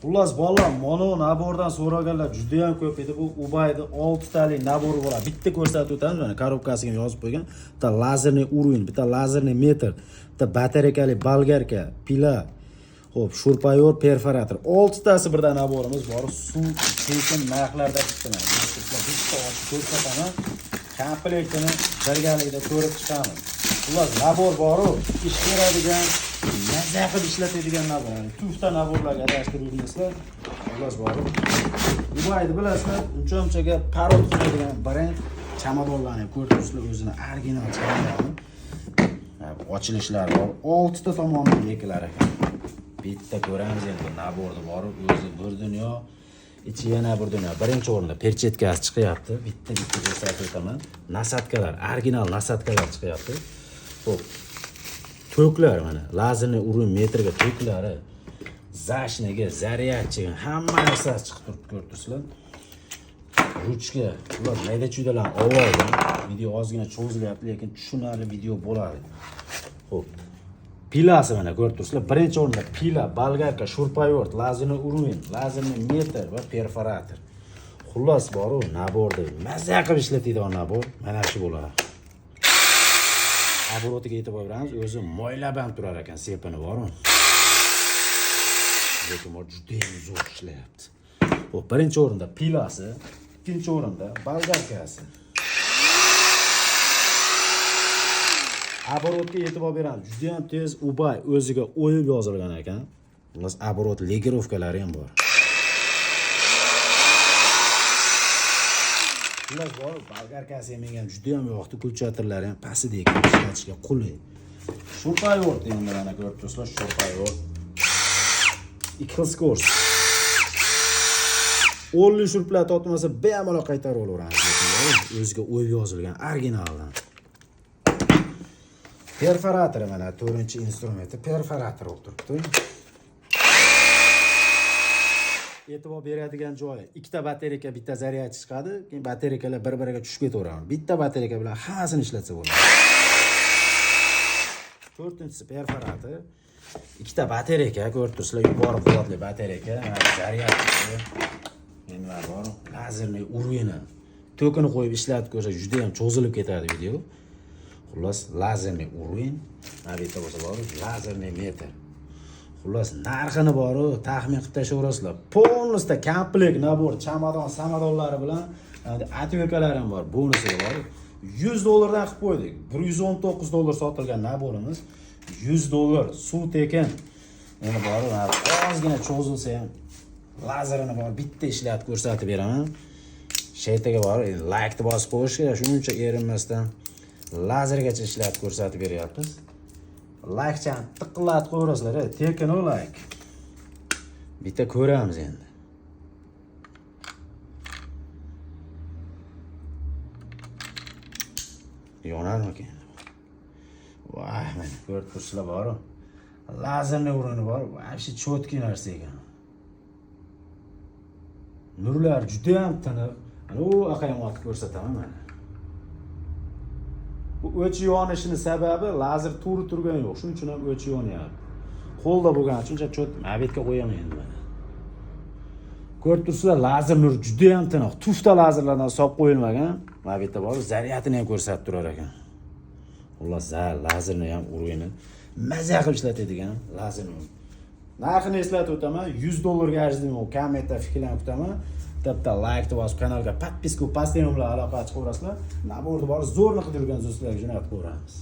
Xullas bolalar, mono nabordan so'raganlar juda ham ko'p edi. Bu Ubaydi 6 talik nabori bo'ladi. Bitta ko'rsatib o'tamiz, mana korobkasiga ham yozib qo'ygan. Bitta lazerniy уровень, bitta lazerniy metr, bitta batareykali bolgarka, pila, xo'p, shurpayor, perforator. 6 tasi birdan naborimiz bor. Suv tekin narxlarda bitta mana. Bitta ochib ko'rsataman. Komplektini birgalikda ko'rib chiqamiz. Xullas, nabor boru, ish beradigan, maza qilib ishlatadigan nabor. Ya'ni tufta naborlarga adashtirib yurmaysizlar. Xullas boru. Ubaydi bilasizlar, uncha-munchaga parod qiladigan brend. Chamadonlarni ham ko'rib turibsizlar, o'zini original chamadoni. Ha, bu ochilishlari bor. 6 ta tomonidan bekilar ekan. Bitta ko'ramiz endi naborni borib, o'zi bir dunyo, ichi yana bir dunyo. Birinchi o'rinda perchetkasi chiqyapti. Bitta-bitta ko'rsatib o'taman. Nasatkalar, original nasatkalar chiqyapti. Xo'p. Toklar mana lazerniy urin metrga toklari, zashnigi, zaryadchigi, hamma narsasi chiqib turibdi, ko'rib turibsizlar. Ruchka, ular mayda-chuydalarni olib. Video ozgina cho'zilyapti, lekin tushunarli video bo'ladi. Xo'p. Pilasi mana ko'rib turibsizlar. Birinchi o'rinda pila, bolgarka, shurpayort, lazerniy уровень, lazerniy metr va perforator. Xullas boru naborda maza qilib ishlatadigan nabor mana shu bo'ladi. Oborotiga e'tibor beramiz, o'zi moylab ham turar ekan, sepini boru. Lekin bor juda ham zo'r ishlayapti. Xo'p, birinchi o'rinda pilasi, ikkinchi o'rinda bolgarkasi. Aborotga e'tibor beramiz. Juda ham tez Ubay o'ziga o'yib yozilgan ekan. Xullas, aborot legirovkalari ham bor. Xullas bor, bolgarkasi ham menga juda ham yoqdi, kulchatorlari ham pastida ekan, ishlatishga qulay. Shurpayo'rt endi mana ko'rib turibsizlar, shurpayo'rt. Ikki xil skors. O'nli shurplar totmasa bemalol qaytarib olaveramiz. O'ziga o'yib yozilgan originaldan. Perforatori mana 4-chi instrumenti perforator bo'lib turibdi. E'tibor beradigan joyi, ikkita batareyka, bitta zaryadchi chiqadi, keyin batareykalar bir-biriga tushib ketaveradi. Bitta batareyka bilan hammasini ishlatsa bo'ladi. 4-chisi perforator, ikkita batareyka ko'rib turibsizlar, yuqori quvvatli batareyka, mana zaryadchisi. Endi mana bor, lazerniy уровень. Tokini qo'yib ishlatib ko'rsa juda ham cho'zilib ketadi video. Xullas, lazerniy уровень, mana bu yerda bo'lsa bor, lazerniy metr. Xullas, narxini boru taxmin qilib tashlayverasizlar. Полностью komplekt nabor, chamadon, samadonlari bilan, otverkalari ham bor, bonusi bor. 100 dollardan qilib qo'ydik. 119 dollar sotilgan naborimiz 100 dollar suv tekin. Endi boru ozgina cho'zilsa ham lazerini bor bitta ishlatib ko'rsatib beraman. Shaytaga borib, endi laykni bosib qo'yish kerak, shuncha erinmasdan lazergacha ishlatib ko'rsatib beryapmiz. Laykchani tiqillatib qo'yaverasizlar, tekin u layk. Bitta ko'ramiz endi. Yonarmikan? Voy, mana ko'rib turibsizlar boru. Lazerni o'rni bor, вообще cho'tki narsa ekan. Nurlar juda ham tiniq. Mana u aqayam otib ko'rsataman mana. Bu o'chi yonishini sababi lazer to'g'ri turgani yo'q. Shuning uchun ham o'chi yonyapti. Qo'lda bo'lgani uchun uncha cho't mabetga qo'yaman endi mana. Ko'rib turibsizlar, lazer nur juda ham tiniq. Tufta lazerlardan solib qo'yilmagan. Mana bu yerda bor, zaryadini ham ko'rsatib turar ekan. Xullas, lazerni ham urg'ini maza qilib ishlatadigan lazer nur. Narxini eslatib o'taman, 100 dollarga arziydi. Kommentda fikrlarni kutaman. Bitta laykni bosib, kanalga podpiska, постоянно bilan aloqa chiqaverasizlar. Naborni bor, zo'rni qidirgan do'stlarga jo'natib qo'yamiz.